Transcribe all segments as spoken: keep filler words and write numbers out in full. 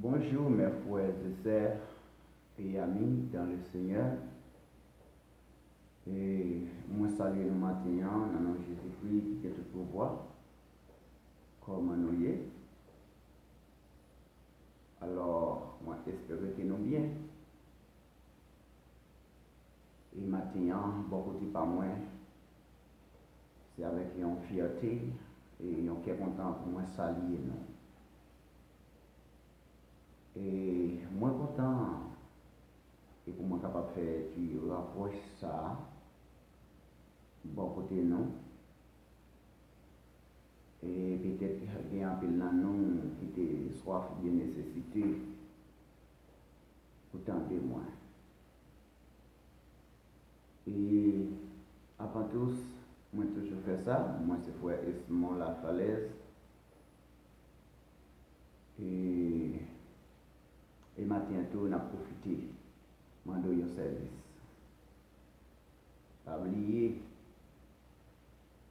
Bonjour, mes frères et sœurs et amis dans le Seigneur. E mwen salye nou maten an nan non Jezikri ki gen tout pouvwa. Kòman nou ye? Alò, mwen espere ke nou byen. E maten an, bò kote pa mwen, se avèk yon fyète e yon kè kontan pou mwen salye nou. E mwen kontan e pou mwen kapab fè ti rapwòch sa a bò kote nou. E petèt gen anpil nan nou ki te swaf oubyen nesesite pou tande mwen. E avan tou, mwen toujou fè sa, mwen se frè Esmond Lafalaise. E, e maten an tou, n ap pwofite mande w yon sèvis. Pa bliye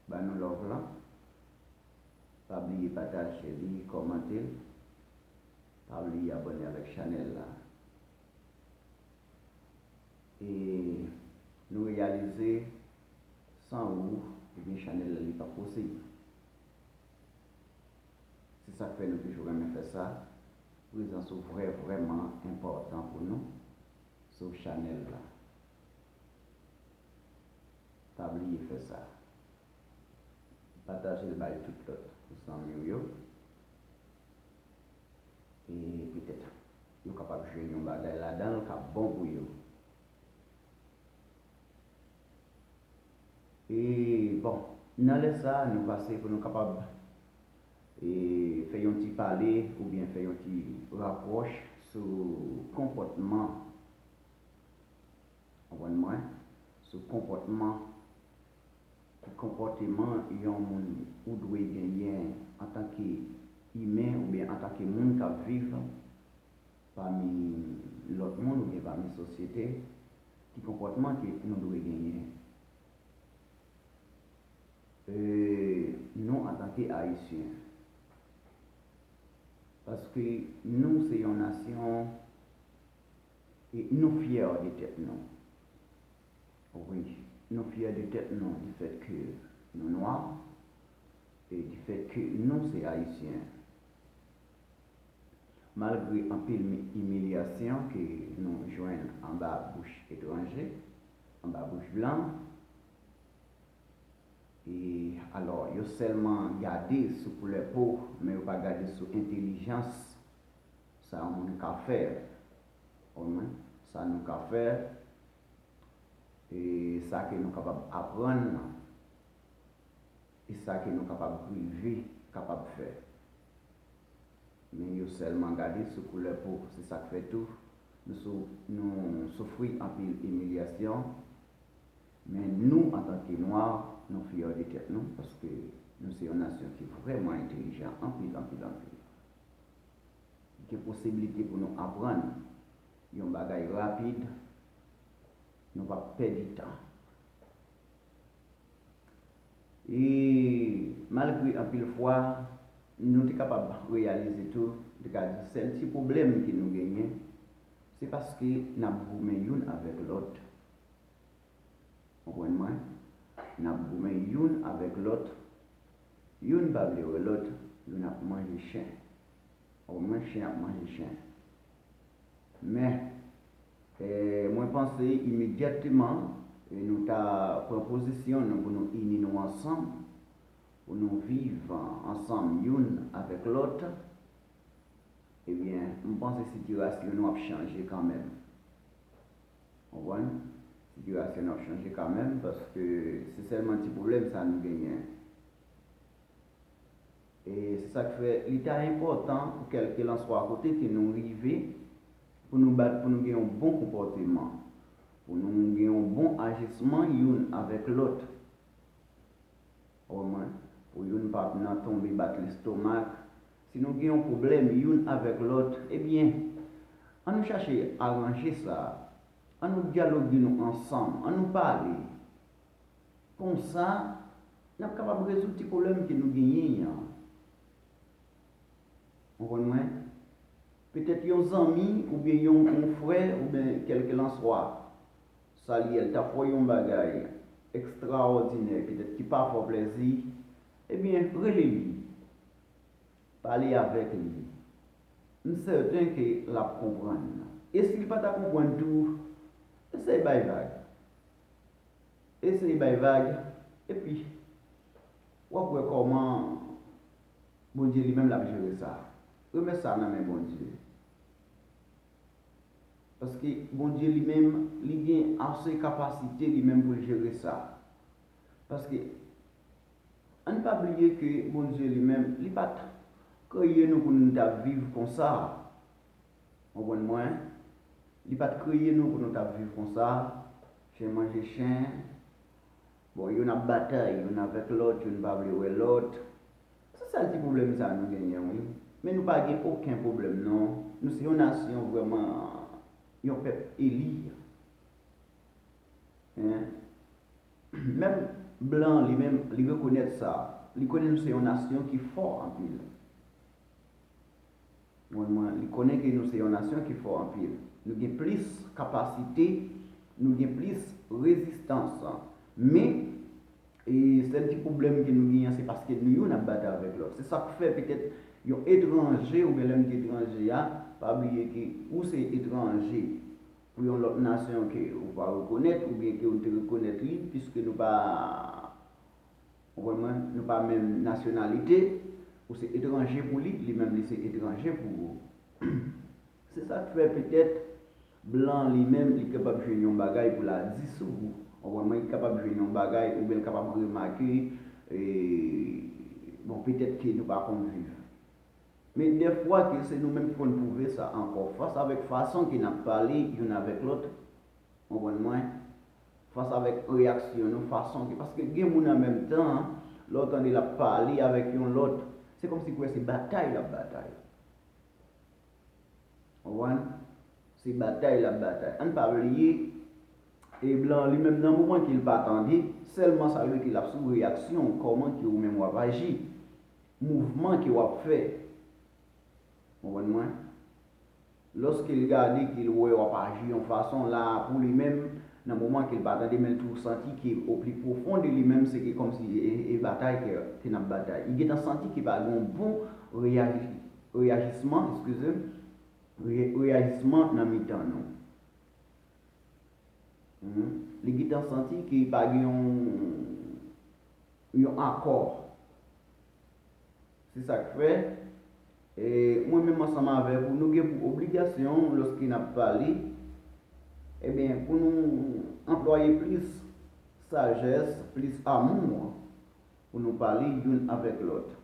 ban nou love lan. Pa bliye pataje li, kòmante l. Pa bliye abòne avèk chanèl la. E nou reyalize, san ou, ebyen, chanèl la, li p ap posib. Se sa k fè nou toujou renmen fè sa. Prezans ou vrè, vrèman enpòtan pou nou sou chanèl la. Pa bliye fè sa. Pataje l bay tout lòt zanmi w yo. E petèt yo kapab jwenn yon bagay ladan l k ap bon pou yo. E, bon, nan lè sa a, nou pase pou nou kapab, e, fè yon ti pale oubyen fè yon ti rapwòch sou konpòtman, konprann mwen, sou konpòtman, ki konpòteman yon moun ou dwe genyen antanke imen oubyen antanke moun k ap viv pami lòt moun oubyen pami sosyete, ki konpòtman ke nou dwe genyen, e, nou antanke Ayisyen. Paske nou se yon nasyon e nou fyè de tèt nou. Wi, nou fyè de tèt nou, du fait que nou nwa, e du fait que nou se Ayisyen. Malgre anpil mi-, imilyasyon ke nou jwenn anba bouch etranje, anba bouch blan, e alò, yo sèlman gade sou koulè po, men yo pa gade sou entèlijans sa yon moun ka fè. Omwen, sa nou ka fè, e sa ke nou kapab aprann, e sa ke nou kapab rive kapab fè. Men yo sèlman gade sou koulè po. Se sa k fè tou nou sou-, nou soufri anpil imilyasyon. Men nou, antanke nwa, nou fyè de tèt nou, paske nou se yon nasyon ki vrèman entèlijan, anpil, anpil, anpil. Gen posiblite pou nou aprann yon bagay rapid, nou p ap pèdi tan. E malgre anpil fwa, nou te kapab reyalize tou, nou te ka di sèl ti pwoblèm ke nou genyen, se paske n ap goumen youn avèk lòt. Konprann mwen? N ap goumen youn avèk lòt. Youn pa vle wè lòt, youn ap manje chen. Omwen chen ap manje chen. Men, e, mwen panse imedyatman, e, nou ta pran pozisyon nou pou nou ini nou ansanm, pou nou viv ansanm youn avèk lòt, ebyen, m panse sitiyasyon nou ap chanje kanmenm. Konprann? Sitiyasyon nou ap chanje kanmenm, paske se sèlman ti pwoblèm sa nou genyen. E se sa k fè li ta enpòtan pou kèlkelanswa kote ke nou rive, pou nou bat, pou nou gen yon bon konpòteman, pou nou gen yon bon ajisman youn avèk lòt. Omwen, pou youn pa nan tonbe bat lestomak. Si nou gen yon pwoblèm youn avèk lòt, ebyen, ann nou chache aranje sa. Ann nou dyaloge nou ansanm, ann nou pale. Konsa, n ap kapab rezoud ti pwoblèm ke nou genyen an. Konprann mwen? Petèt yon zanmi oubyen yon, yon frè oubyen kèlkelanswa sa l ye, l ta fè w yon bagay ekstraòdinè, petèt ki pa fè w plèzi, ebyen, rele li. Pale avèk li. M sèten ke l ap konprann. E si l pa ta konprann tou, eseye bay vag. Eseye bay vag, epi w ap wè kòman Bondye li menm l ap jere sa. Remèt sa nan men Bondye. Paske Bondye li menm, li gen ase kapasite li menm pou l jere sa. Paske, ann pa bliye ke Bondye li menm, li pa t kreye nou pou nou t ap viv konsa. Konprann mwen? Li pa t kreye nou pou nou t ap viv konsa, chen manje chen. Bon, youn ap batay, youn avèk lòt, youn pa vle wè lòt. Se sèl ti pwoblèm sa nou genyen, wi. Men nou pa gen okenn pwoblèm, non. Nou se yon nasyon vrèman, yon pèp eli. Hein? Menm blan, li menm, li rekonèt sa. Li konnen nou se yon nasyon ki fò anpil. Mwen, mwen, li konnen ke nou se yon nasyon ki fò anpil. Nou gen plis kapasite, nou gen plis rezistans. Men, e, sèl ti pwoblèm ke nou genyen, se paske nou youn ap batay avèk lòt. Se sa k fè petèt yon etranje, oubyen lè m di etranje a, pa bliye ke ou se etranje pou yon lòt nasyon ke ou pa rekonèt, oubyen ke ou te rekonèt li, piske nou pa, konprann mwen, nou pa menm nasyonalite, ou se etranje pou li, li menm li se etranje pou ou. Se sa k fè petèt blan li menm li kapab jwenn yon bagay pou l a di sou ou. Konprann mwen, li kapab jwenn yon bagay oubyen li kapab remake, e, bon, petèt ke nou pa konn viv. Men dèfwa ke se nou menm ki konn pwouve sa ankò, fas avèk fason ke n ap pale youn avèk lòt, konprann mwen, fas avèk reyaksyon nou, fason ke, paske gen moun an menm tan, lè w tande l ap pale avèk yon lòt, se kòmsi kwè se batay l ap batay. Konprann? Se batay l ap batay. Ann pa bliye, e blan li menm nan moman ke l pa tande, sèlman sa l rete l ap sou reyaksyon w, kòman ke ou menm w ap aji, mouvman ke w ap fè. Konprann mwen? Lòske l gade ke l wè w ap aji yon fason la pou li menm, nan moman ke l pa tande, men l tou santi ke o pli pwofon de li menm, se ke kòmsi e, e, e batay ke, ke n ap batay. Li gentan santi ke pa gen yon bon reyaji-, reyajisman, eskize m, re-, reyajisman nan mitan nou. Mhm. Li gentan santi ke pa gen yon, yon akò. Se sa k fè, e, mwen menm ansanm avèk ou, nou gen pou obligasyon, lòske n ap pale, ebyen, pou nou anplwaye plis sajès, plis amou pou nou pale youn avèk lòt.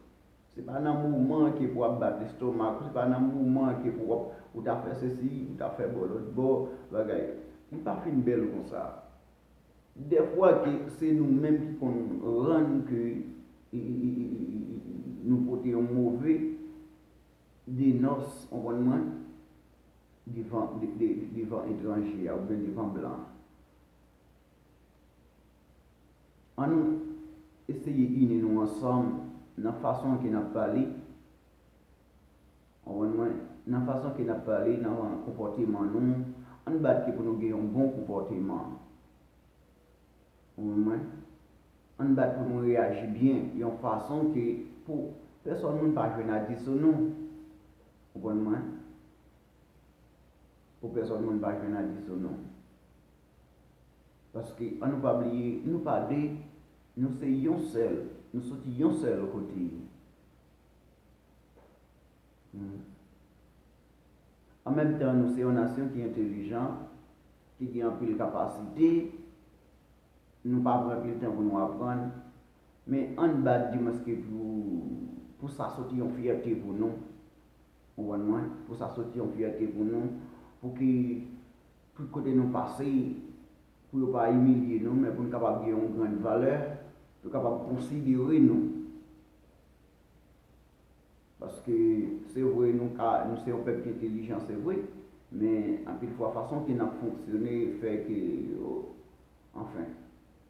Se pa nan moman ke pou w ap bat lestomak ou, se pa nan moman ke pou w ap, ou ta fè sesi, ou ta fè bò lòt bò, bagay. Li pa fin bèl konsa. Dèfwa ke se nou menm ki konn rann ke, e, e, e, e, e, e, nou pote yon move denòs, konprann mwen, devan, de, de, devan etranje a oubyen devan blan an. Ann nou eseye ini nou ansanm nan fason ke n ap pale. Konprann mwen? Nan fason ke n ap pale, nan konpòteman nou, ann bat ke pou nou gen yon bon konpòteman. Konprann mwen? Ann bat pou nou reyaji byen, yon fason ke pou pèsòn moun pa jwenn a di sou nou. Konprann mwen? Pou pèsòn moun pa jwenn a di sou nou. Paske, ann nou pa bliye, nou pa de, nou se yon sèl, nou soti yon sèl kote. Hmm. An menm tan, nou se yon nasyon ki entelijan, ki gen anpil kapasite, nou pa pran anpil tan pou nou aprann, men ann bat dimwens ke pou, pou sa soti yon fyète pou nou. Konprann mwen? Pou sa soti yon fyète pou nou, pou ke tout kote nou pase, pou yo pa imilye nou, men pou nou kapab gen yon grenn valè, pou yo kapab konsidere nou. Paske se vre, nou ka, nou se yon pèp ki entelijan, se vre, men anpil fwa fason ke n ap fonksyone fè ke yo, anfen,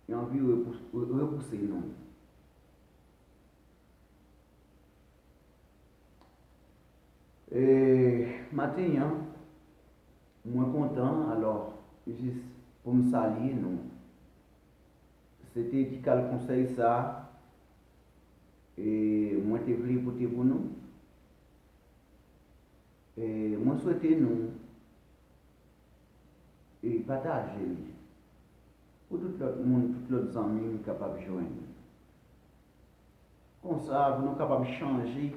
yo anvi repous-, re-, repouse nou. E, Maten an, mwen kontan, alò, jis pou m salye nou. Se te ti kal konsèy sa a, e mwen te vle pote pou nou. E mwen swete nou, e pataje li pou tout lòt moun, tout lòt zanmi nou kapab jwenn. Konsa, pou nou kapab chanje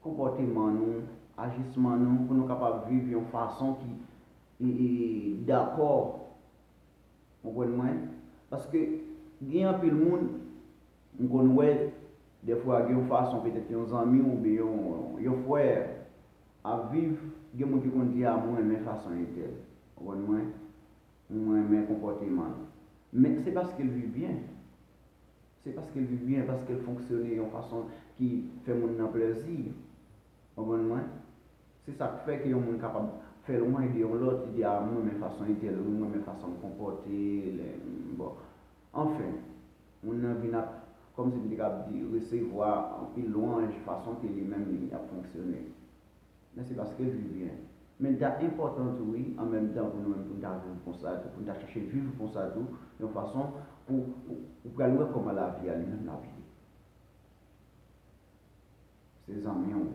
konpòteman nou, ajisman nou, pou nou kapab viv yon fason ki e, e, dakò. Konprann mwen? Paske gen anpil moun, m konn wè, dèfwa gen yon fason, petèt yon zanmi oubyen yon, yon frè ap viv, gen moun ki konn di, "A, mwen renmen fason entèl." Konprann mwen? "Mwen renmen konpòteman l." Men se paske l viv byen. Se paske l viv byen, paske l fonksyone yon fason ki fè moun nan plezi. Konprann mwen? Se sa k fè ke yon moun kapab fè lwanj de yon lòt, li di, "A, mwen renmen fason entèl, wi, mwen renmen fason l konpòte, lè, bon." Anfen, moun nan vin ap, kòmsi m te kab di, resevwa anpil lwanj fason ke li menm li ap fonksyone. Men se paske l viv byen. Men l ta enpòtan tou, wi, an menm tan pou nou menm, pou n ta viv konsa tou, pou n ta chache viv konsa tou, yon fason pou, pou, pou pral wè kòman lavi a li menm l ap ye. Se zanmi w,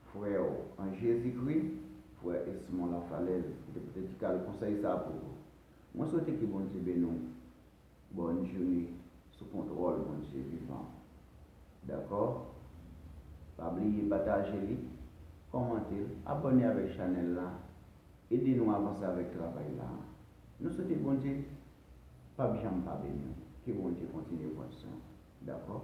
frè w an Jezikri, frè Esmond Lafalaise, ki te pote ti kal konsèy sa a pou ou. Mwen swete ke Bondye beni w. Bòn jounen sou kontwòl Bondye vivan. Dakò? Pa bliye pataje li, kòmante l, abòne avèk chanèl la, ede nou avanse avèk travay la. Nou swete Bondye p ap janm pa beni w. Ke Bondye kontinye pran swen w. Dakò?